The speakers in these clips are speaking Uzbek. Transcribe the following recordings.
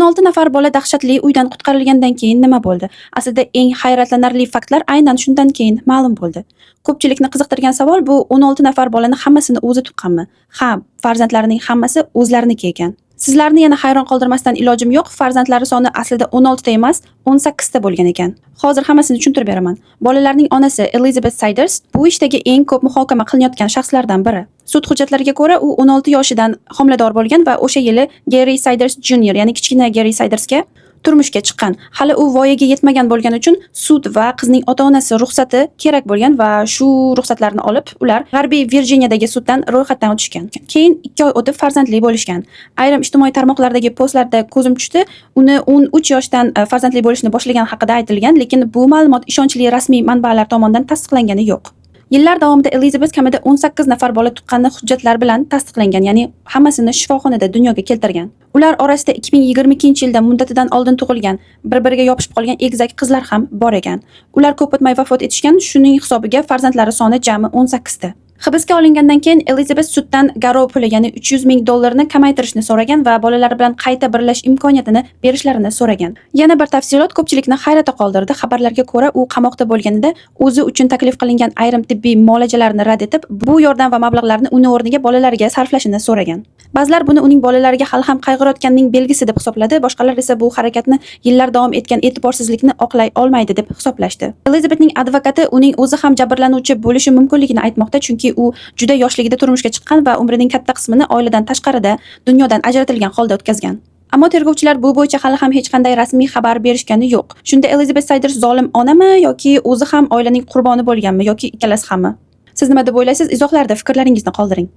16 nafar bola dahshatli uydan qutqarilgandan keyin nima bo'ldi? Aslida eng hayratlanarli faktlar aynan shundan keyin ma'lum bo'ldi. Ko'pchilikni qiziqtirgan savol bu: 16 nafar bolani hammasini o'zi tuqqanmi? Ha, farzandlarining hammasi o'zlariniki ekan. Sizlarni yana hayron qoldirmasdan ilojim yo'q, farzandlari soni aslida 16 ta emas, 18 ta bo'lgan ekan. Hozir hammasini tushuntirib beraman. Bolalarning onasi Elizabeth Siders bu ishdagi eng ko'p muhokama qilinayotgan shaxslardan biri. Sud hujjatlariga ko'ra, u 16 yoshidan homilador bo'lgan va o'sha yili Gary Siders Jr., ya'ni kichkina Gary Sidersga turmushga chiqqan. Hali u voyaga yetmagan bo'lgani uchun sud va qizning ota-onasi ruxsati kerak bo'lgan va shu ruxsatlarni olib, ular G'arbiy Virjiniyadagi suddan ro'yxatdan o'tishgan. Keyin 2 oy o'tib farzandli bo'lishgan. Ayrim ijtimoiy tarmoqlardagi postlarda ko'zim tushdi, uni 13 yoshdan farzandli bo'lishni boshlagan haqida aytilgan, lekin bu ma'lumot ishonchli rasmiy manbalar tomonidan tasdiqlangani yo'q. Yillar davomida Elizabeth kamida 18 nafar bola tuqqani hujjatlar bilan tasdiqlangan, ya'ni hammasini shifoxonada dunyoga keltirgan. Ular orasida 2022-yilda muddatidan oldin tug'ilgan, bir-biriga yopishib qolgan egizak qizlar ham bor ekan. Ular ko'p o'tmay vafot etishgan, shuning hisobiga farzandlari soni jami 18 ta. Hibsga olingandan keyin Elizabeth suddan garov puli, ya'ni 300 ming dollarni kamaytirishni so'ragan va bolalari bilan qayta birlashish imkoniyatini berishlarini so'ragan. Yana bir tafsilot ko'pchilikni hayratda qoldirdi. Xabarlarga ko'ra, u qamoqda bo'lganida o'zi uchun taklif qilingan ayrim tibbiy muolajalarni rad etib, bu yordam va mablag'larni uni o'rniga bolalariga sarflashini so'ragan. Ba'zilar buni uning bolalariga hali ham qayg'urayotganining belgisi deb hisobladi, boshqalar esa bu harakatni yillar davom etgan e'tiborsizlikni oqlay olmaydi deb hisoblashdi. Elizabethning advokati uning o'zi ham jabrlanuvchi bo'lishi mumkinligini aytmoqda, chunki u juda yoshligida turmushga chiqqan va umrining katta qismini oiladan tashqarida, dunyodan ajratilgan holda o'tkazgan. Ammo tergovchilar bu bo'yicha hali ham hech qanday rasmiy xabar berishgani yo'q. Shunda Elizabeth Siders zolim onami yoki o'zi ham oilaning qurboni bo'lganmi yoki ikkalasi hammi? Siz nima deb o'ylaysiz? Izohlarda fikrlaringizni qoldiring.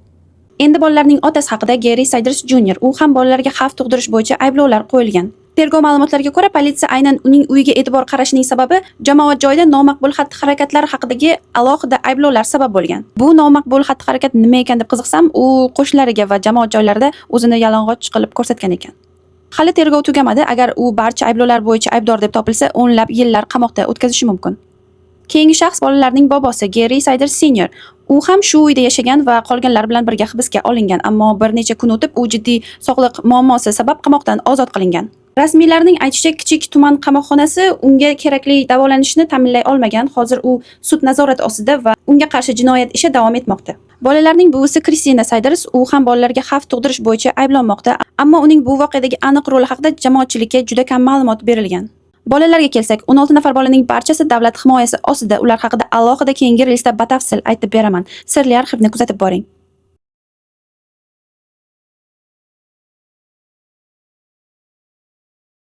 Endi bolalarning otasi haqida, Gary Siders Jr. U ham bolalarga xavf tug'dirish bo'yicha ayblovlar qo'yilgan. Tergov ma'lumotlariga ko'ra, politsiya aynan uning uyiga e'tibor qarashining sababi jamoat joyida nomaqbul xatti-harakatlar haqidagi alohida ayblovlar sabab bo'lgan. Bu nomaqbul xatti-harakat nima ekan deb qiziqsam, u qo'shnilariga va jamoat joylarida o'zini yalang'och qilib ko'rsatgan ekan. Hali tergov tugamadi. Agar u barcha ayblovlar bo'yicha aybdor deb topilsa, o'nlab yillar qamoqda o'tkazishi mumkin. Keyingi shaxs bolalarning bobosi Gary Siders Senior. U ham shu uyda yashagan va qolganlar bilan birga hibsga olingan, ammo bir necha kun o'tib u jiddiy sog'liq muammosi sabab qamoqdan ozod qilingan. Rasmiylarning aytishicha, kichik tuman qamoqxonasi unga kerakli davolanishni ta'minlay olmagan. Hozir u sud nazorati ostida va unga qarshi jinoyat ishi davom etmoqda. Bolalarning buvisi Kristina Siders, u ham bolalarga xavf tug'dirish bo'yicha ayblanmoqda, ammo uning bu voqeadagi aniq roli haqida jamoatchilikka juda kam ma'lumot berilgan. Bolalarga kelsak, 16 nafar bolaning barchasi davlat himoyasi ostida. Ular haqida alohida keyingi reelsda batafsil aytib beraman. Sirli arxivni kuzatib boring.